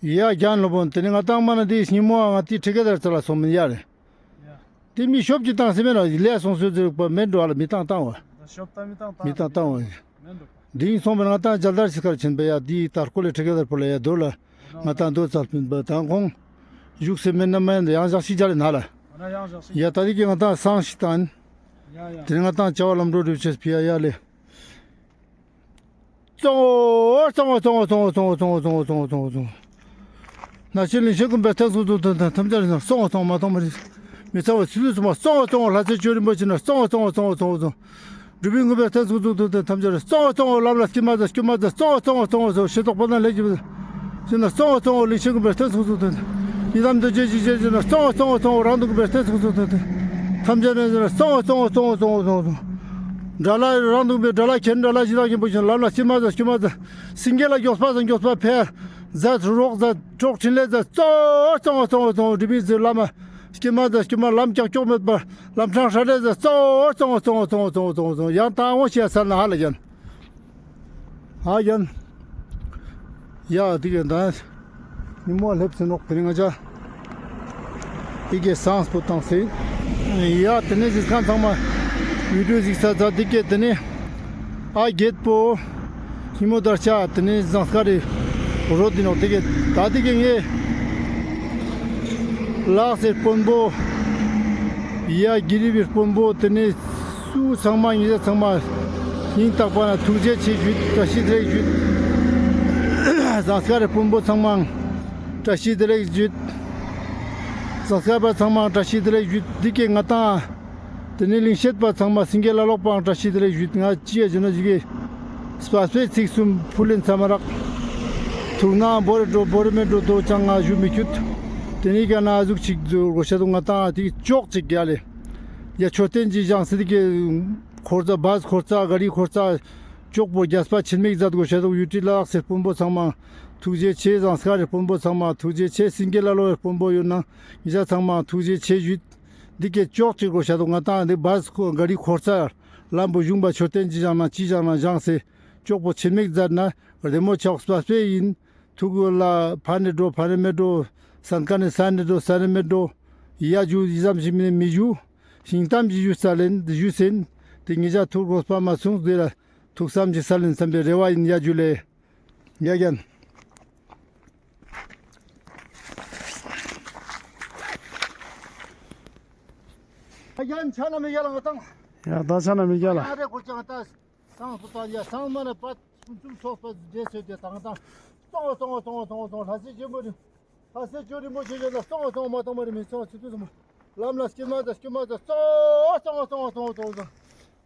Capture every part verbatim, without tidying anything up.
ཡ་རྒན་སློབ་དཔོན། དེ་ནི་ང་ཏང་མ་ན་དེ་ཉི་མོ་ང་ཏི་ཁྲི་ཀ་དར་ཚ་ལ་སོང་མིན་ཡ་རེད། དེ་མི་ཤོབ་ཅིག་བཏང་སེ་མེད་ནོ་ལས་སོང་སོ་ཟེར་པ་མེད་འགྲོ་ཨ་ལ་མི་བཏང་བཏང་བ། མི་བཏང་བཏང་བ། དེ་ཡིན་སོང་པ་ང་ཏང་མཇལ་དར་ཞིག་ཁར་ཕྱིན་པ་ཡ་དེ་དར་ཀོ་ལས་ཁྲི་ཀ་དར་པོ་ལ་ཡ་རྡོ་ལ་ང་ཏང་རྡོ་ཚལ་ཕིན་པ་དང་ཁོང་བཞུགས་སེ་མེད་ན་མེད་ཡང་ཞག་ཤིག་མཇལ་ལེ་ན་ལ། ཡ་ད་དེ་གི་ང་ཏང་སང་ཞིག་བཏང་། དེ་ནི་ང་ཏང་བྱ་བ་ལམ་འགྲོ་སྒྲུབ་ཆེས་ཕི་ཡ་ཡ་ལེ། གཙོ་བོ། གཙོ་བོ། གཙོ་བོ། ནག་ཆེན་གླིང་ཆེན་ཀུན་དཔལ་ཐེག་མཚུངས་ཐུགས་ཐམས་ཅད་རིག་གནས་གཙོ་བོ་གཙོ་བོ་མ་གཏོགས་མ་རིག་མི་ཚང་བ་ཚུལ་ཚུལ་སོང་བ་གཙོ་བོ་གཙོ་བོ། ལྷ་རྩེ་ཆོས་རིན་པོ་ཆེ་ན་གཙོ་བོ་གཙོ་བོ་གཙོ་བོ་གཙོ་བོ། གྲུབ་པའི་མགོན་དཔལ་ཐེག་མཚུངས་ཐུགས་ཐམས་ཅད་རིག་གཙོ་བོ་གཙོ་བོ། ལམ་ལ་སྐྱེལ་མ་མཛད་སྐྱོབ་མ་མཛད་གཙོ་བོ་གཙོ་བོ་གཙོ་བོ་གཙོ་བོ། ཤེས་རྟོགས་པ་དང་ལས་ཀྱི་ཅི་ན་གཙོ་བོ་གཙོ་བོ། གླིང་ཆེན་ཀུན་དཔལ་ཐེག་མཚུངས་ཐུགས་ཐམས་ཅད་ཡི་དམ་རྡོ་རྗེ་འཇིགས་བྱེད་ཅི་ན་གཙོ་བོ་གཙོ་བོ་གཙོ་བོ། རང་དུ་ཀུན་དཔལ་ཐེག་མཚུངས་ཐུགས་ཐམས་ཅད་ཐམས་ཅད་རིག་གཙོ་བོ་གཙོ་བོ་གཙོ་བོ་གཙོ་བོ། དགྲ་ལྷ་རང་དུ་ཀུན་དཔལ་དགྲ་ལྷ་ཁྱེར་དགྲ་ལྷ་ཞི་དང་མཉེས་པོ་ཅི་ན་ལམ་ལ་སྐྱེལ་མ་མཛད་སྐྱོབ་མ་མཛད། སེང་གེ་ལ་མགྱོགས་པ་དང་མགྱོགས་པ་ཕེབས་མཛད་རོགས་མཛད་གྲོགས་འཕྲིན་ལས་མཛད་གཙོ་བོ་གཙོ་བོ་གཙོ་བོ་གཙོ་བོ། སྒྲིབ་པའི་ཟིལ་ལམ་སྐྱེལ་མ་མཛད་སྐྱོབ་མ་ལམ་ཀྱག་ཀྱོག་མེད་པར་ལམ་འཕྲང་སྲ་སྲ་མཛད་གཙོ་བོ་གཙོ་བོ་གཙོ་བོ། ཡང་དང་བོ་ཞེས་ས་ན་ཧ་ལ་ཡན། ཨ་ཡན། ཡ་དེ་ག་ད་ཉི་མོ་སླེབས་སེ་ནོག་དེ་ནི་ང་ཅག་དེ་ག་སངས་པོ་བཏང་སེ། ཡ་དེ་ནི་གཟིགས་མཁན་ཚང་མ་བི་ཌིའོ་གཟིགས་ས་ད་དེ་ག་དེ་ནི་ཨ་རྒྱལ་པོ་ཉི་མོ་དར་ཆ་དེ་ནི་ཟངས་དཀར་རི་རོ་དེ་ནོག་དེ་ག་ད་དེ་ག་ངའི་ལགས་སེ་དཔོན་པོ་ཡ་གི་རི་བི་དཔོན་པོ་དེ་ནི་སུ་ཚང་མ་ཉེ་ཆ་ཚང་མ་སྙིང་ཐག་པ་ན་ཐུགས་རྗེ་ཆེ་ཞུས། བཀྲ་ཤིས་བདེ་ལེགས་ཞུས། ཟངས་དཀར་རི་དཔོན་པོ་ཚང་མ་བཀྲ་ཤིས་བདེ་ལེགས་ཞུས། ཟངས་དཀར་པ་ཚང་མ་བཀྲ་ཤིས་བདེ་ལེགས་ཞུས། འདི་ག་ང་ཏང་དེ་ནི་གླིང་ཤེད་པ་ཚང་མ་སེང་གེ་ལ་ལོག་པའང་བཀྲ་ཤིས་བདེ་ལེགས་ཞུས། ང་ཅི་ཡ་ཞུ་ན་ཞུ་གི་སྤ་སྤེ་ཚིག་གསུམ་ཕུལ་ལེན་ཚ་མ་རག་ཐུག་ན་བོ་རེ་འགྲོ་བོ་རེ་མེ་འགྲོ་དོ་ཅང་ང་ཞུ་མི་ཁྱུད། དེ་ནི་ག་ན་ཨ་ཟུག་ཅིག་དགོས་ཤ་དུ་ང་ཏང་དེ་ཅོག་ཅིག་རྒྱ་ལེ། ཡ་མཆོད་རྟེན་གྱི་བཞེངས་སེ་དེ་ག་འཁོར་ཚ་བཱས་འཁོར་ཚ་ག་རི་འཁོར་ཚ་ཅོག་པོ་རྒྱས་པ་ཆེན་མིག་མཛད་དགོས་ཤ་དུ་ཡུ་ཊི་ལགས་སེ་དཔོན་པོ་ཚང་མ་ཐུགས་རྗེ་ཆེ། ཟངས་དཀར་རི་དཔོན་པོ་ཚང་མ་ཐུགས་རྗེ་ཆེ། སེང་གེ་ལ་ལོ་རི་དཔོན་པོ་ཡོད་ན་ཉེ་ཆ་ཚང་མ་ཐུགས་རྗེ་ཆེ་ཞུས། འདི་ག་ཅོག་ཅིག་དགོས་ཤ་དུ་ང་ཏང་འདི་བཱས་ཁོ་ག་རི་འཁོར་ཚ་ལམ་བུ་གཞུང་པ་མཆོད་རྟེན་ཅི་བཞེངས་ན་ཅི་བཞེངས་ན་བཞེངས་སེ་ཅོག་པོ་ཆེན་མིག་མཛད་ན་བདེ་མོ་ཆོག་སྤ་སྤེ་ཡིན། ཐུག་གུ་ལ་ཕ་ནེ་འགྲོ་ཕ་ནེ་མེ་འགྲོ་ས་ན་ཀ་ནེ་ས་ནེ་འགྲོ་ས་ནེ་མེ་འགྲོ་ཡ་ཇུ་ཡི་ཙམ་ཞིག་མི་ནེ་མི་ཇུ་ཤིང་གཏམ་ཞིག་ཞུ་ས་ལེན་ཞུ་སེན། དེ་ཉེ་ཆ་ཐུག་དགོས་པ་མ་སོང་དེ་ལ་ཐུག་བསམ་ཞིག་ས་ལེན་བསམ་པའི་རེ་བ་ཡིན། ཡ་ཇུ་ལེ། ཡ་རྒན། ཡ་རྒན་ཆ་ན་མི་རྒྱལ་ལ་ང་ཏང་། ཡ་ད་ཆ་ན་མི་རྒྱལ་ལ། ཡ་རེ་གོ་ཅང་ཏ། སང་སུ་ཏང་ཡ་སང་མ་ན་པ་ཀུན་ཚུགས་ཚོགས་པ་འདྲེ་སོད་དེ་དང་དང་། སོང་སོང་སོང་སོང་སོང་ལྷ་སའི་ཆོས་རིན་པོ་ཆེ། ལྷ་སའི་ཆོས་རིན་པོ་ཆེ་ཡོད་ན་སོང་སོང་མ་གཏོང་མ་རེ་མི་སོང་ཚུལ་ཚུལ་སོང་། ལམ་ལ་སྐྱེལ་མ་ད་སྐྱེལ་མ་ད་སོང་སོང་སོང་སོང་སོང་།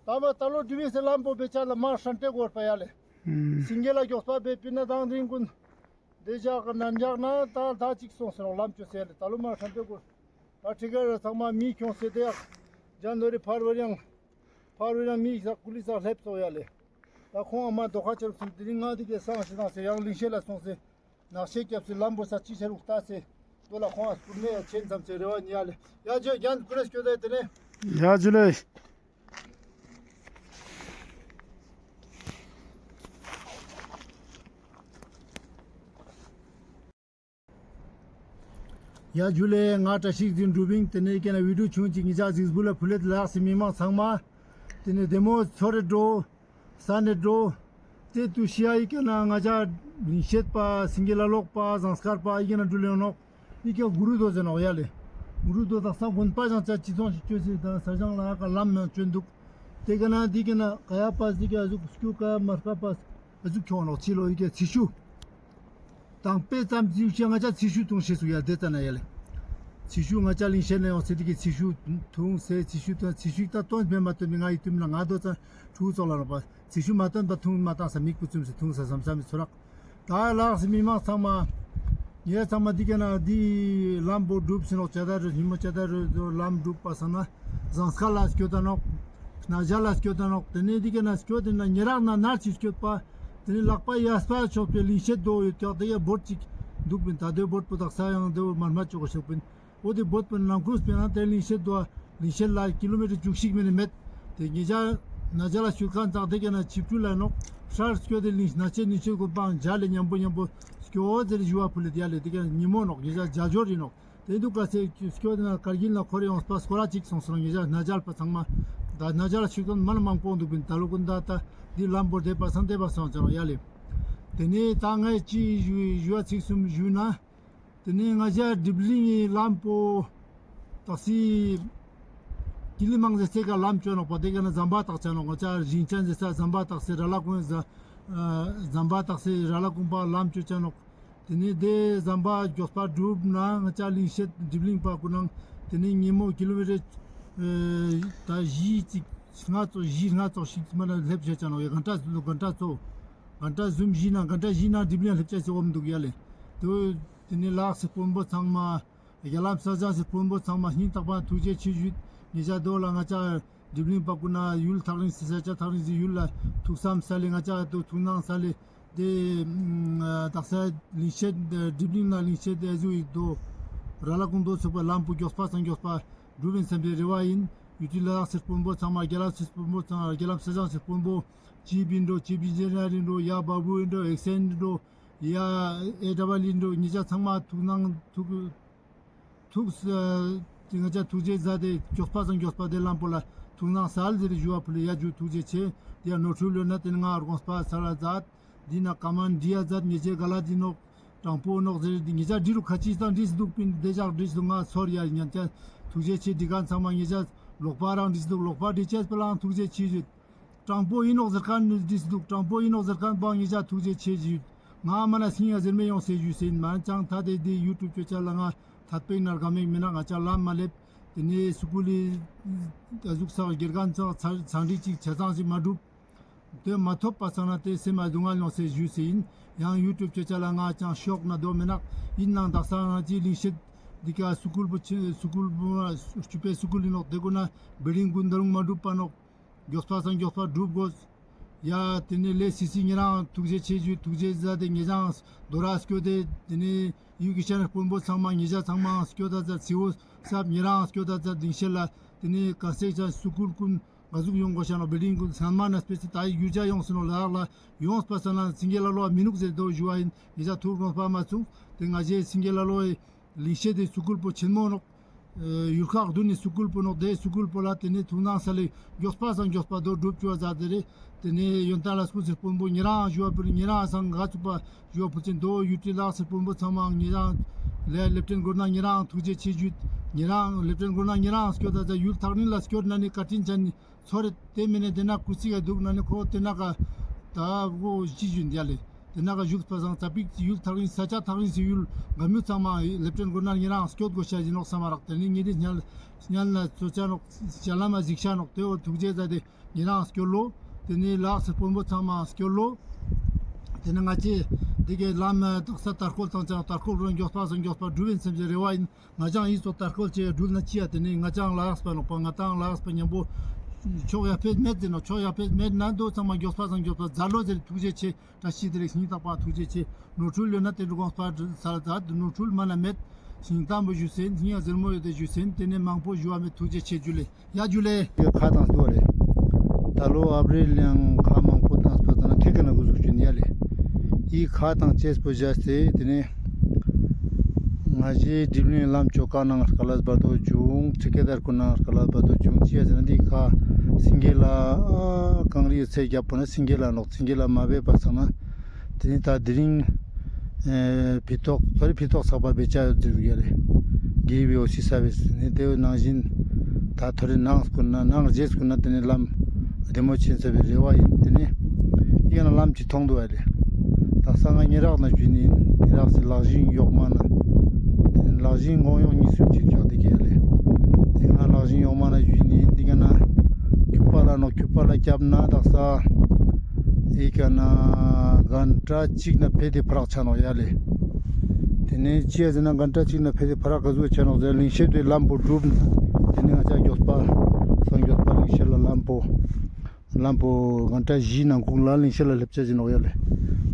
ད་མ་ད་ལོ་འགྲུལ་བའི་སེ་ལམ་པོ་བེ་ཆ་ལ་མ་ཧྲན་ཏེ་གོར་པ་ཡ་ལེ། སིང་གེ་ལ་མགྱོགས་པ་བེ་པི་ན་དང་རིང་ཀུན། དེ་ཞག་གི་ནམ་ཞག་ན་ད་ད་ཅིག་སོང་ཟེར་རོགས་ལམ་ཆོད་ཟེར་ལེ། ད་ལོ་མ་ཧྲན་ཏེ་གོར། ད་ཁྲི་ཀ་ར་ཚང་མ་མི་ཁྱོངས་སེ་དེ་ཡག་ཇན་ནོ་རི་ཕར་བར་ཡང་། ཕར་བར་ཡང་མི་ས་ཀུ་ལི་ས་སླེབས་སོ་ཡ་ལེ། ད་ཁོང་ཨ་མ་རྡོ་ཁ་ཆེར་སོང་དེ་རིང་ང་དེ་གའི་སང་ཞིག་དང་སེ་ཡང་གླིང་ཤེད་ལ་སོང་སེ། ནག་ཤེད་སྐྱབས་སེ་ལམ་བོ་ས་ཅི་ཆ་རུག་ལྟ་སེ། དོ་ལ་ཁོང་ཨ་སྐུར་ནེ་ཡ་ཆེན་ཙམ་སེ་རེ་བ་ཉི་ཡ་ལེ། ཡ་ཇོ་རྒྱན་ཀུ་རེ་སྐྱོད་དེ་དེ་ནེ། ཡ་ཇུ་ལེ། ཡ་ཇུ་ལེ། ང་བཀྲ་ཤིས་འཛིན་གྲུབ་ཨིན། དེ་ནེ་ཀྱེ་ན་བི་ཌིའོ་ཆུང་ཅིག་ཉེ་ཆ་གཟིགས་འབུལ་ལ་ཕུལ་ལེད་ལགས་སེ་མི་མང་ཚང་མ། དེ་ནེ་བདེ་མོ་ཚོར་རེ་འགྲོ། ས་ནེ་འགྲོ། དེ་དུས་ཤི་ཡ་ཡི་ཀྱེ་ན་ང་ཅག་གླིང་ཤེད་པ་སེང་གེ་ལ་ལོག་པ་ཟངས་དཀར་པ་ཡི་ཀྱེ་ན་འགྲུལ་ཡོང་ནོག་ཡི་ཀྱེ་གུ་རུ་རྡོ་ཟེར་ནོག་ཡ་ལེ། གུ་རུ་རྡོ་དང་ས་དགོན་པ་ཞང་ཅག་ཅི་ཚོང་ཞིག་བཅོས་སེ་དང་ས་ཞང་ལ་ཀ་ལམ་ནང་བཅོས་འདུག་དེ་ཀ་ན་དེ་ཀྱེ་ན་ཀ་ཡ་པ་ཟིག་ག་ཟུག་སྐྱུ་ཀ་མར་ཀ་པ་ཨ་ཟུག་ཁྱོང་ནོག་ཕྱི་ལོ་ཡི་ཀྱེ་ཚི་ཤུ། དང་པེ་ཙམ་ཚི་ཤུ་ང་ཅག་ཚི་ཤུ་འཐུང་ཤེས་སུ་ཡ་དེ་ཙ་ན་ཡ་ལེ། ཚི་ཤུ་ང་ཅག་གླིང་ཤེད་ནེ་ཡོང་སེ་དེ་ཀྱེ་ཚི་ཤུ་འཐུང་སེ་ཚི་ཤུ་ད་ཚི་ཤུ་ད་ཏོན་མེད་མ་ཏོན་མེད་ང་ཡི་ཏུམ་ན་ང་དོ་ཙ་ཕྲུ་གུ་ཙོགས་ལ་རོགས་པ་ཚི་ཤུ་མ་ཏོན་པ་འཐུང་མ་བཏང་ས་མིག་པུ་ཙུམ་སེ་འཐུང་ས་བསམ་ས་མི་ཚོ་རག་ད་ལགས་སེ་མི་མང་ཚང་མ། ངེ་ཚང་མ་འདི་ཀ་ན་འདི་ལམ་བོ་གྲུབ་སེ་ནོག་ཅ་ད་རུ་ཉི་མོ་ཅ་ད་རུ་ལམ་གྲུབ་པ་སང་ན་ཟངས་དཀར་ལ་སྐྱོད་ད་ནོག་ན་ཇ་ལ་སྐྱོད་ད་ནོག་དེ་ནེ་འདི་ཀ་ན་སྐྱོད་དེ་ན་ཉེ་རག་ན་ནར་ཅིག་སྐྱོད་པ། དེ་ནེ་ལག་པ་གཡས་པ་ཕྱོགས་པའི་གླིང་ཤེད་དོ་ཡོད་ཀྱག་དེ་ཡ་བོད་ཅིག་འདུག་པིན། ད་དེ་བོད་པོ་དག་ས་ཡང་དེ་བོ་མར་མ་ཅོག་གོ་ཤོག་པིན། འོ་དེ་བོད་པོ་ནང་ཁུལ་སྤེ་ན་དེ་གླིང་ཤེད་དོ་གླིང་ཤེད་ལ་ཀི་ལོ་མི་ཊར་བཅུ་གཅིག་མ་ནེ་མེད། དེ་ཉེ་ཆ་ན་ཇ་ལ་ཤུལ་ཁན་ཙག་དེ་ཀ་ན་ཆིབས་ཕྲུག་ལ་ནོག་ཧྲར་སྐྱོད་དེ་གླིང་ན་ཆེ་ནི་ཆེ་གོ་པང་ཇ་ལེ་ཉམ་པོ་ཉམ་པོ་ སྐྱོད་ཟེར་ཞུ་བ་ཕུལ་ལེ་ཡ་ལེ། དེ་ཀ་ཉི་མོ་ནོག་ཉེ་ཞ་ཇ་ཇོར་ཡིན་ནོག། དེ་འདུག་ག་སེ་སྐྱོད་དེ་ན་ཀར་གིལ་ན་ཁོ་རེ་ཡོངས་པ་སྐོར་ར་ཅིག་སོང་སོང་ཉེ་ཞ་ན་ཇལ་པ་ཚང་མ། ད་ན་ཇལ་ཤུགས་དོན་མ་ན་མང་པོ་འདུག་པིན། ད་ལོ་ཀུན་ད་ད་འདི་ལམ་བོ་བདེ་པ་སང་བདེ་པ་སོང་ཅ་ནོག་ཡ་ལེ། དེ་ནས་ད་ངས་ཅི་ཞུ་ཞུ་བ་ཚིག་གསུམ་ཞུ་ན། དེ་ནས་ང་ཞ་སྒྲིབ་གླིང་གི་ལམ་པོ་ཏག་སི་ཀི་ལི་མང་ཟེར་སའི་ཀ་ལམ་ཅོ་ནོག་པ། དེ་ཀ་ན་ཟམ་པ་ཏག་ཅ་ནོག། ང་ཞ་རིན་ཅན་ཟེར་ས་ཟམ་པ་ཏག་སེ་ར་ལ་ཀུང་ཟ་ཨ་ཟམ་པ་ཏག་སེ་ར་ལ་ཀུང་པ་ལམ་ཅོ་ཅ་ནོག། དེ་ནས་དེ་ཟམ་པ་མགྱོགས་པ་སྒྲུབ་ན་ང་ཞ་གླིང་ཤེད་སྒྲིབ་གླིང་པ་ཀུན་ནང་དེ་ནས་ཉི་མོ་ཀི་ལོ་མི་ཊར་ཨ་ད་བཞི་ཅིག་ལྔ་ཙོགས་བཞི་ལྔ་ཙོགས་ཤིག་མ་ན་སླེབས་ཤེས་ཅ་ནོག། ཡ་གན་ཊ་གན་ཊ་ཙོགས་གན་ཊ་གསུམ་བཞི་ན་གན་ཊ་བཞི་ན་སྒྲིབ་གླིང་སླེབས་ཅ་སེ་འོམ་འདུག་ཡ་ལེ། དེ་དེ་ནས་ལ་དྭགས་སི་དཔོན་པོ་ཚང་མ། རྒྱ་ལམ་ས་ཆ་སི་དཔོན་པོ་ཚང་མ་སྙིང་ཐག་པ་ཐུགས་རྗེ་ཆེ་ཞུས། ཉེ་ཞ་དོ་ལ་ང་ཞ་སྒྲིབ་གླིང་པ་ཀུན་ན་ཡུལ་ཐག་རིང་སི་ས་ཆ་ཐག་རིང་སི་ཡུལ་ལ་ཐུགས་བསམ་ས་ལེ། ང་ཞ་དོ་ཐུགས་སྣང་ས་ལེ། དེ་དག་ས་གླིང་ཤེད་སྒྲིབ་གླིང་ན་གླིང་ཤེད་དེ་ཟུ་ཡི་དོ་ར་ལ་ཀུང་དོ་ཚུགས་པ་ལམ་པོ་མགྱོགས་པ་སང་མགྱོགས་པ་འགྲུབ་ཡིན་བསམ་པའི་རེ་བ་ཡིན། ཡུལ་དུས་ལ་དྭགས་སི་དཔོན་པོ་ཚང་མ་རྒྱ་ལམ་སི་དཔོན་པོ་ཚང་རྒྱ་ལམ་ས་ཆ་སི་དཔོན་པོ་ཅི་བིན་འགྲོ་ཅི་བིན་ཇེ་ར་རིན་འགྲོ་ཡ་བ་བུ་ཡིན་འགྲོ་ཨེག་སེན་འགྲོ། ཡ་ཨེ་ཌ་བ་ལི་འགྲོ་ཉེ་ཞ་ཚང་མ་ཐུགས་སྣང་ཐུགས་ཐུགས་ཨ་ང་ཞ་ཐུགས་རྗེ་ཟ་དེ་མགྱོགས་པ་སང་མགྱོགས་པ་དེ་ལམ་པོ་ལ་ཐུགས་སྣང་ས་ལ་ཟེར་ཞུ་བ་ཕུལ་ལེ་ཡ་ཇུ་ཐུགས་རྗེ་ཆེ། དེ་ཡ་ནོར་འཁྲུལ་ཡོད་ན་དེ་ནི་ང་དགོངས་པ་ས་ལ་མཛད། འདི་ན་ཀ་མན་འདི་ཡ་མཛད་ཉེ་ཞའི་ག་ལ་འདི་ནོག་དྲང་པོ་ནོག་ཟེར་འདི་ཉེ་ཞ་འདི་རུ་ཁ་ཅིག་སང་འདྲིས་འདུག་པིན་དེ་ཞག་འདྲིས་འདུག་ང་ཚོར་ཡ་ཉན་ཅ་ཐུགས་རྗེ་ཆེ། འདི་ག་ཚང་མ་ཉེ་ཞ་ལོག་པ་རང་འདྲིས་འདུག་ལོག་པ་འདྲི་ཅེས་པ་ལའང་ཐུགས་རྗེ་ཆེ་ཞུ། དྲང་པོ་ཡིན་ནོག་ཟེར་མཁན་ནི་འདྲིས་འདུག་དྲང་པོ་ཡིན་ནོག་ཟེར་མཁན་པང་ཉེ་ཞ་ཐུགས་རྗེ་ཆེ་ཞུ། ང་མ་ན་སྙིང་ཡ་ཟེར་མེད་ཡོང་སེ་ཞུ་སེ་ཡིན་མ་ཅང་ད་དེ་དེ་ཡུ་ཊུབ་ཅོ་ཅ་ལ་ང་ཐད་པའི་ནར་ག་མེད་མེད་ན་ང་ཅ་ལམ་མ་ལེབ། དེ་ནས་སུ་ཀུལ་ལི་ཨ་ཟུག་ས་དགེ་རྒན་ཚང་ཚང་འདྲི་ཅིག་ཆ་ཚང་ཞིག་མ་འགྲུབ། དེ་མ་ཐོབ་པ་སང་ན་དེ་སེམས་མ་སྡུག་བསྔལ་ཡོང་སེ་ཞུ་སེ་ཡིན། ཡང་ཡུ་ཊུབ་ཅོ་ཅ་ལ་ང་ཅང་ཤོག་ན་དོ་མེད་ན་ཡིན་ནང་དག་ས་ང་ཅི་གླིང་ཤེད་འདི་ཀ་སུ་ཀུལ་པོ་ཆེ་སུ་ཀུལ་པོ་སྐྱུ་པའི་སུ་ཀུལ་ཡིན་ནོག། དེ་ཀུན་ན་བིལ་ཌིང་ཀུན་ད་རུང་མ་འགྲུབ་པ་ནོག། མགྱོགས་པ་སང་མགྱོགས་པ་འགྲུབ་དགོས། ཡ་དེ་ནས་ལེ་སི་སི་ཉེ་རང་ཐུགས་རྗེ་ཆེ་ཞུ། ཐུགས་རྗེ་ཟ་དེ་ཉེ་རང་དོ་ར་སྐྱོད་དེ་དེ་ནས་ཡུ་གི་ཤ་ན་དཔོན་པོ་ཚང་མ་ཉེ་ཞ་ཚང་མ་སྐྱོད་ད་ཟ་སི་འོ་སབ་ཉེ་རང་སྐྱོད་ད་ཟ་གླིང་ཤེད་ལ་དེ་ནས་ག་སེ་ཅ་སུ་ཀུལ་ཀུན་ག་ཟུག་ཡོང་དགོས་ཤ་ནོག། བིལ་ཌིང་ཀུན་ཚང་མ་ན་སྤེ་སི་ད་ཡུ་ཇ་ཡོང་སེ་ནོག་ལ་ལ་ཡོངས་པ་སང་ན་སེང་གེ་ལ་ལོ་མི་ནུག་ཟེར་དོ་ཞུ་བ་ཡིན། ཉེ་ཞ་ཐུགས་དགོངས་པ་མ་ཚུགས། དེ་ང་ཞའི་སེང་གེ་ལ་ལོ་ཡི་གླིང་ཤེད་དེ་སུ་ཀུལ་པོ་ཆེན་མོ་ནོག། ཨ་ཡུལ་ཁག་བདུན་ནི་སུ་ཀུལ་པོ་ནོག། དེ་སུ་ཀུལ་པོ་ལ་དེ་ནས་ཐུགས་སྣང་ས་ལེ་མགྱོགས་པ་སང་མགྱོགས་པ་དོ་སྒྲུབ་ཅོ་ཟ་དེ་རེད། དེ་ནས་ཡོན་ཏན་ལ་སྐུ་ཚེ་དཔོན་པོ་ཉེ་རང་ཞུ་བ་ཕུལ་ཉེ་རང་སང་ག་ཚུགས་པ་ཞུ་བ་ཕུལ་ཅན་དོ་ཡུ་ཊི་ལགས་སེ་དཔོན་པོ་ཚང་མ་ཉེ་རང་ལེ་ལེབ་ཊེན་གོར་ནར་ཉེ་རང་ཐུགས་རྗེ་ཆེ་ཞུ། ཉེ་རང་ལེབ་ཊེན་གོར་ནར་ཉེ་རང་སྐྱོད་ད་ཟ་ཡུལ་ཐག་རིང་ལ་སྐྱོད་ན་ནི་བཀའ་དྲིན་ཅན་ནི། ཚོར་རེ་དེ་མིན་ནས་དེ་ན་ཀུ་ཙི་ག་འདུག་ན་ནི་ཁོ་དེ་ན་ག་ད་བོ་ཅི་ཞུ་འདི་ཡ་ལེ། དེ་ན་ག་བཞུགས་པ་སང་ཙ་པིག་ཡུལ་ཐག་རིང་ས་ཆ་ཐག་རིང་སི་ཡུལ་ག་མུ་ཚང་མ་ལེབ་ཊེན་གོར་ནར་ཉེ་རང་སྐྱོད་དགོས་ཤ་ཞིག་ནོག་བསམ་མ་རག། དེ་ནི་ཉེ་རི་ཉལ་ཉལ་ན་ཚོ་ཆ་ནོག་ཞལ་ལ་མ་གཟིགས་ཤ་ནོག། དེ་བོ་ཐུགས་རྗེ་ཟ་དེ་ཉེ་རང་སྐྱོད་ལོ། དེ་ནི་ལགས་སི་དཔོན་པོ་ཚང་མ་སྐྱོད་ལོ། དེ་ནི་ང་ཅི་དེ་གའི་ལམ་དག་ས་དར་ཁོལ་དང་ཅང་དར་ཁོལ་རོ་མགྱོགས་པ་སང་མགྱོགས་པ་འགྲུབ་ཡིན་སེམས་ཀྱི་རེ་བ་ཡིན། ང་ཅང་ཡིད་སོ་དར་ཁོལ་ཆེ་འགྲུལ་ན་ཅི་ཡ་དེ་ནི་ང་ཅང་ལ་ཡགས་པ་ནོག་པ། ང་ཏང་ལ་ཡགས་པ་མཉམ་པོ་ཕྱོགས་ཡ་ཕེད་མེད་ཟེར་ནོག། ཕྱོགས་ཡ་ཕེད་མེད་ན་དོ་ཚང་མ་མགྱོགས་པ་སང་མགྱོགས་པ་ཛ་ལོ་ཟེར། ཐུགས་རྗེ་ཆེ། བཀྲ་ཤིས་བདེ་ལེགས། སྙིང་ཐག་པ་ཐུགས་རྗེ་ཆེ། ནོར་འཁྲུལ་ཡོད་ན་དེ་འདྲ་དགོངས་པ་སལ་ཛད། ནོར་འཁྲུལ་མ་ན་མེད། སྙིང་གཏམ་པོ་ཞུ་སེན། སྙིང་ཡ་ཟེར་མོ་ཡོད་དེ་ཞུ་སེན། དེ་ནས་མང་པོ་ཞུ་བ་མེད། ཐུགས་རྗེ་ཆེ་ཇུ་ལེ། ཡ་ཇུ་ལེ། ཁ་དང་སྡོད་རེད། ད་ལོ་ཨབ་རིལ་ཡང་ཁ་མང་པོ་དང་སྤ་ཚ་ན་ཁེ་ཁ་ན་གུ་ཟུག་ཞུ་ནི་ཡ་ལེ། ཡི་ཁ་དང་ཅེས་པོ་བཞག་སྟེ་དེ་ནས་ང་ཞའི་སྒྲིབ་གླིང་ལམ་ཅོ་ཀ་ནང་སྐལ་ལ་བར་དོ་བྱུང་། ཁྲི་ཀེ་དར་ཀུན་ནང་སྐལ་ལ་བར་དོ་བྱུང་། ཅི་ཡ་ཟེར་ན་འདི་ཁ་སིང་གེ་ལ་གངས་རིའི་ཚལ་རྒྱབ་པོ་ན་སིང་གེ་ལ་ནོག། སིང་གེ་ལ་མ་བས་པ་ཚང་ན་དེ་ནི་ད་དེ་རིང་ཨེ་ཕི་ཏོག་ཐོ་རེ་ཕི་ཏོག་ཚག་པ་བེ་ཅ་ཡོད་ཟེར་གི་ཡ་ལེ། དགེ་བའི་འོ་སི་ས་བེ་ཟེར་ནི་དེ་ནང་བཞིན་ད་ཐོ་རེ་ནང་སྐུན་ན་ནང་རྗེས་སྐུན་ན་དེ་ནི་ལམ་བདེ་མོ་ཆེན་ས་བེ་རེ་བ་ཡིན། དེ་ནི་ཡིན་ན་ལམ་གྱི་མཐོང་དུ་བ་ལེ། ད་ས་ང་ཉེ་རག་ན་ཞུ་ནི་ཡིན། ཉེ་རག་སི་ལག་ཞིང་ཡོག་མ་ན་དེ་ནི་ལག་ཞིང་ངོ་ཡོང་གཉིས་སུ་གཅིག་ཆགས་དེ་གི་ཡ་ལེ། དེ་ང་ལག་ཞིང་ཡོག་མ་ན་ཞུ་ནི་ཡིན། དེ་ག་ན་ཁྱུ་པ་ལ་ནོག། ཁྱུ་པ་ལ་རྒྱབ་ན་དག་ས་ཡི་ག་ན་གན་ཊ་གཅིག་ན་ཕེ་དེ་ཕ་རག་ཆ་ནོག་ཡ་ལེ། དེ་ནས་ཅི་ཡ་ཟེར་ན་གན་ཊ་གཅིག་ན་ཕེ་དེ་ཕ་རག་ག་ཟུག་ཆ་ནོག་ཟེར། གླིང་ཤེད་དེ་ལམ་པོ་གྲུབ། དེ་ནས་ང་ཅག་མགྱོགས་པ་སང་མགྱོགས་པ་གླིང་ཤེད་ལ་ལམ་པོ་ལམ་པོ་གན་ཊ་བཞི་ནང་ཁུག་ལ་གླིང་ཤེད་ལ་སླེབས་ཆ་ཅི་ནོག་ཡ་ལེ།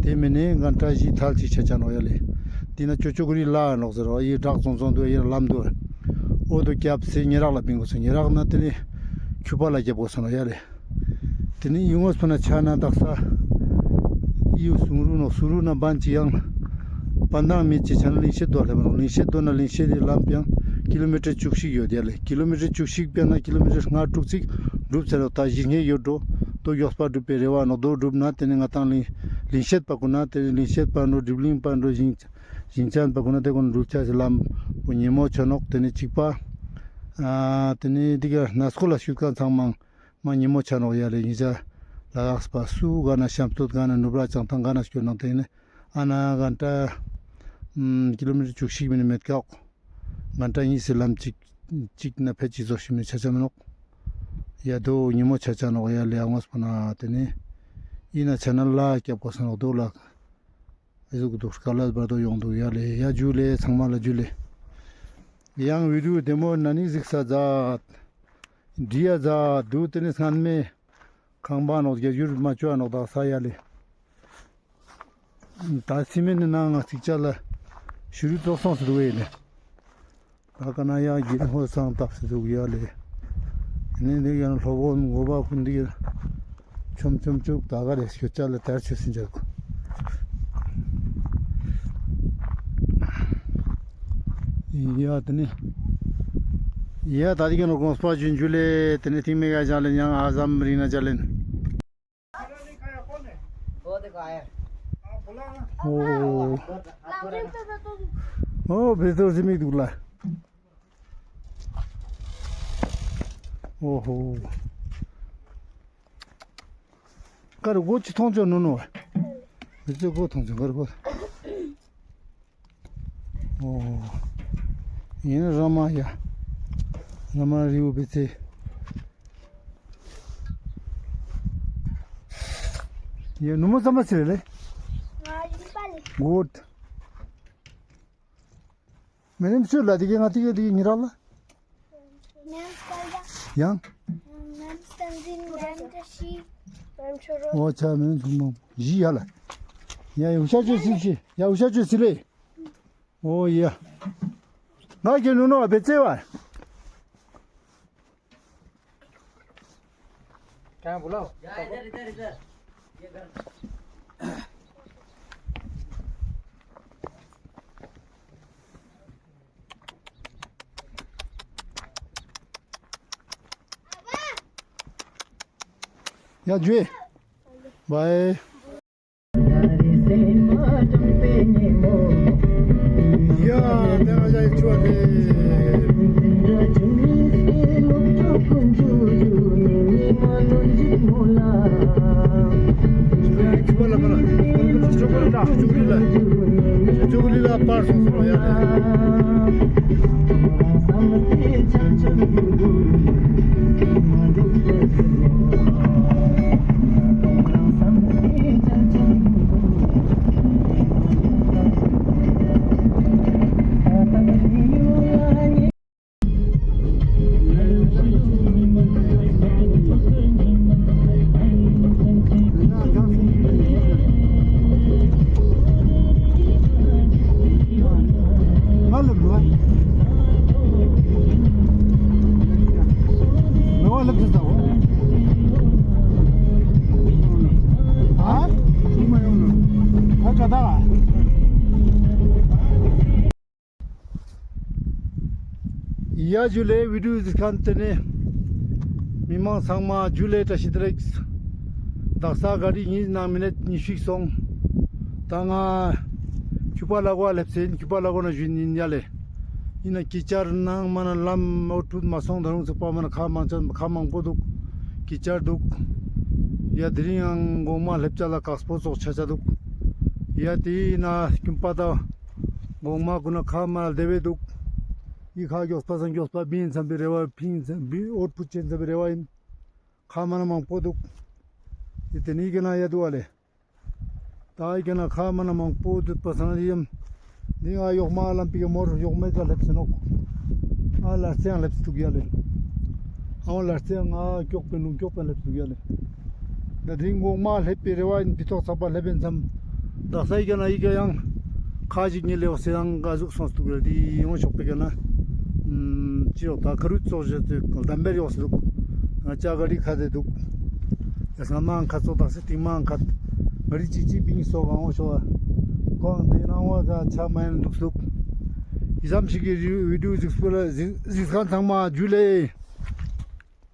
དེ་མིན་ནས་གན་ཊ་བཞི་ཐལ་ཅིག་ཆ་ཆ་ནོག་ཡ་ལེ། དེ་ན་ཅོ་ཅོ་གུ་རི་ལ་ནོག་ཟེར་བ་ཡི་བྲག་ཙོང་ཙོང་དུ་ཡི་ལམ་དུ་འོ་དུ་རྒྱབ་སེ་ཉེ་རག་ལ་བིང་གོ་སོང་། ཉེ་རག་ན་དེ་ནས་ཁྱུ་པ་ལ་རྒྱབ་གོ་སོང་ནོག་ཡ་ལེ། དེ་ནས་ཡི་ངོས་པོ་ན་ཆ་ན་དག་ས་ཡི་སུང་རུ་ནོག། སུང་རུ་ན་བན་ཅིག་ཡང་ པན་ཏང་མེད་ཅེས་ཆ་ན་ལིང་ཤེད་དོ་ལེབ་ནོག། ལིང་ཤེད་དོ་ན་ལིང་ཤེད་དི་ལམ་པའང་ཀི་ལོ་མི་ཊར་བཅུ་གཅིག་ཡོད་ཡ་ལེ། ཀི་ལོ་མི་ཊར་བཅུ་གཅིག་པའི་ནང་ཀི་ལོ་མི་ཊར་ལྔ་དྲུག་ཅིག་གྲུབ་ཚར་ནོག། ད་བཞི་ལྔ་ཡོད་འགྲོ། དོ་མགྱོགས་པ་གྲུབ་པའི་རེ་བ་ནོག། དོ་གྲུབ་ན་དེ་ནི་ང་ཏང་ལིང་ལིང་ཤེད་པ་གུན་ན་དེ་ནི་ལིང་ཤེད་པ་འགྲོ། གྲིབ་ལིང་པ་འགྲོ། ཞིང་ཞིང་ཆེན་པ་གུན་ན་དེ་གུན་གྲུབ་ཆ་སི་ལམ་པོ་ཉེ་མོ་ཆ་ནོག། དེ་ནི་གཅིག་པ་ཨ་དེ་ནི་འདི་ག་སྣ་སྐོར་ལ་ཞུགས་མཁན་ཚང་མ་མ་ཉེ་མོ་ཆ་ནོག་ཡ་ལེ། ཉེ་ཆ་ལ་དྭགས་པ་སུ་ག་ན་ཤམ་སྟོད་ག་ན་ནུབ་ར་བྱང་ཐང་ག་ན་སྐྱོད་ནང་དེ་ནི་ཨ་ན་ག་འདྲ་ཀི་ལོ་མི་ཊར་བཅུ་གཅིག་མིན་མེད་ཀྱག། ག་འདྲ་གཉིས་སི་ལམ་གཅིག་གཅིག་ན་ཕེ་གཅིག་ཟོ་ཤི་མི་ཆ་ཆ་མི་ནོག། ཡ་དོ་ཉེ་མོ་ཆ་ཆ་ནོག་ཡ་ལེ། ཨ་ངོས་པ་ན་དེ་ནི་ཡིན་ན་ཆ་ན་ལ་སྐྱབས་གོ་ས་ནོག་དོ་ལ། ཨི་ཟུག་འདུག། དཀའ་ལས་བར་དོ་ཡོང་འདུག་ཡ་ལེ། ཡ་ཇུ་ལེ། ཚང་མ་ལ་ཇུ་ལེ། ཡང་བི་ཌིའོ་བདེ་མོ་ན་ནི་གཟིགས་ས་མཛད། འདྲི་ཡ་མཛད་འདུག། དེ་ནི་སྔན་མེ་ཁང་པ་ནོག་རྒྱ་ཡུར་མ་བཅོ་ནོག་ད་ས་ཡ་ལེ། ད་སི་མེན་ནི་ནང་ང་ཚིག་ཆ་ལ་ཤུ་རུ་ཙོག་སོང་སི་འདུག་ཨེ་ལེ། ད་ག་ན་ཡ་གི་ཧོ་སང་ཏབ་སི་འདུག་ཡ་ལེ། ནི་འདི་ཡང་ལྷོ་བོན་འགོ་བ་ཀུན་འདི་ཆོམ་ཆོམ་ཅུག་ད་ག་རེ་ཤོད་ཅ་ལེ་དར་ཆུ་སི་འཇག་གོ། ཡ་དེ་ནི་ཡ་ད་འདི་ག་ནོ་གོང་སྤ་ཇུན་ཇུ་ལེ། དེ་ནི་ཐིང་མེ་ག་ཇ་ལེ་ཡང་ཨ་ཟམ་རིང་ན་ཇ་ལེན། ཨོ། ཨོ་བེ་ཏོ་ཟི་མིག་དུག་ལ། ཨོ་ཧོ། ཀར་གོ་ཅི་ཐོང་ཅོ་ནོ་ནོ། བེ་ཏོ་གོ་ཐོང་ཅོ་ཀར་གོ། ཨོ། ཡིན་ར་མ་ཡ། ར་མ་རིའུ་བེ་ཚེ། ཡ་ནུ་མོ་ཙམ་པ་ཟེར་ལེ། ང་ཡིན་པ་ལེ། གུཌ། མེ་རེམ་ཤུ་ལ་དེ་གི་ང་དེ་གི་དེ་གི་ཉི་ར་ལ། ཡང་། ཨོ་ཆ་མེ་རེམ་ཤུ་མ་ཡི་ཡ་ལ། ཡ་ཡ་ཨུ་ཤ་ཅོ་སི་ཤི་ཡ་ཨུ་ཤ་ཅོ་སི་ལེ། ཨོ་ཡ། ང་གི་ནུ་ནོ་བེ་ཙེ་བ། ཡ་ཇུ། བའི། ཡ་དེ་ང་ཞའི་ཆུ་བ་དེ། ཁྱི་པ་ལ་མ་ན་ཅོ་ཀོ་ལི་ལ་ཅོ་ཀོ་ལི་ལ་པར་སོང་སོང་ཡ་དེ། ཡ་ཇུ་ལེ། བི་ཌིའོ་གཟིགས་མཁན་དེ་ནས་མི་མང་ཚང་མ་ཇུ་ལེ། བཀྲ་ཤིས་བདེ་ལེགས། དག་ས་ག་རི་གཉིས་ནང་མི་ནེ་ཉི་ཤུ་སོང་། ད་ང་ཁྱུ་པ་ལ་གོ་སླེབས་སེ་ཡིན། ཁྱུ་པ་ལ་གོ་ན་ཞུ་ཡིན་ཡ་ལེ། ཡིན་ན་ཀི་ཅར་ནང་མ་ན་ལམ་འོ་ཁྲུད་མ་སོང་། ད་རུང་ཚུགས་པ་མ་ན་ཁ་མང་ཅན་ཁ་མང་པོ་འདུག། ཀི་ཅར་འདུག། ཡ་དེ་རིང་ཡང་གོང་མ་སླེབས་ཅ་ལ་ཁག་པོ་ཙོགས་ཆ་ཆ་འདུག། ཡ་དེ་ཡིན་ན་ཁྱུ་པ་ད་གོང་མ་གུན་ན་ཁ་མ་ལ་བདེ་བས་འདུག། ཡི་ཁ་མགྱོགས་པ་སང་མགྱོགས་པ་བིན་ཙམ་པའི་རེ་བ་ཕིན་ཙམ་པའི་འོ་ཁྲུད་ཅན་ཙམ་པའི་རེ་བ་ཡིན། ཁ་མ་ན་མང་པོ་འདུག། ཡི་དེ་ནི་གི་ན་ཡ་འདུག་བ་ལེ། ད་ཡི་གི་ན་ཁ་མ་ན་མང་པོ་འདུག་པ་སང་ཡིན། འདི་ང་ཡོག་མ་ལམ་པི་གི་མོར་ཡོག་མེ་ད་སླེབས་སེ་ནོག། ཨ་ལ་རྩེ་ཡང་སླེབས་སེ་འདུག་ཡ་ལེ། ཨ་ལ་རྩེ་ཡང་ང་མགྱོགས་པའི་ནུ་མགྱོགས་པའི་སླེབས་སེ་འདུག་ཡ་ལེ། ད་དེ་རིང་གོང་མ་སླེབས་པའི་རེ་བ་ཡིན། འདི་ཐོག་ཚགས་པ་སླེབས་ཡིན་ཙམ། དག་ས་ཡི་ག་ན་ཡི་ག་ཡང་ཁ་ཅིག་ཉིད་ལེ་འོ་སེ་ཡང་ག་ཟུག་སོང་སྟུག་རེ། འདི་ཡོང་ཤོག་པའི་ག་ན་ཅི་ཡོག་ད་ཁ་རུ་ཙོག་ཞེ་ཚུལ་གདམ་པར་ཡོག་སེ་འདུག། ང་ཅག་ག་རི་ཁ་དེ་འདུག། ཡ་སྔ་མའང་ཁ་ཙོག་དག་ས་ཐིང་མའང་ཁ་ག་རི་ཅིག་ཅིག་བིང་སོག་ཨང་འོ་ཤོག་ཨ། ཁོང་དེ་ནང་བ་ད་ཆ་མ་ཡིན་འདུག་སུག་ཡི་ཙམ་ཞིག་གི་བི་ཌིའོ་གཟིགས་པོ་ལ་གཟིགས་གཟིགས་མཁན་ཚང་མ་ཇུ་ལེ།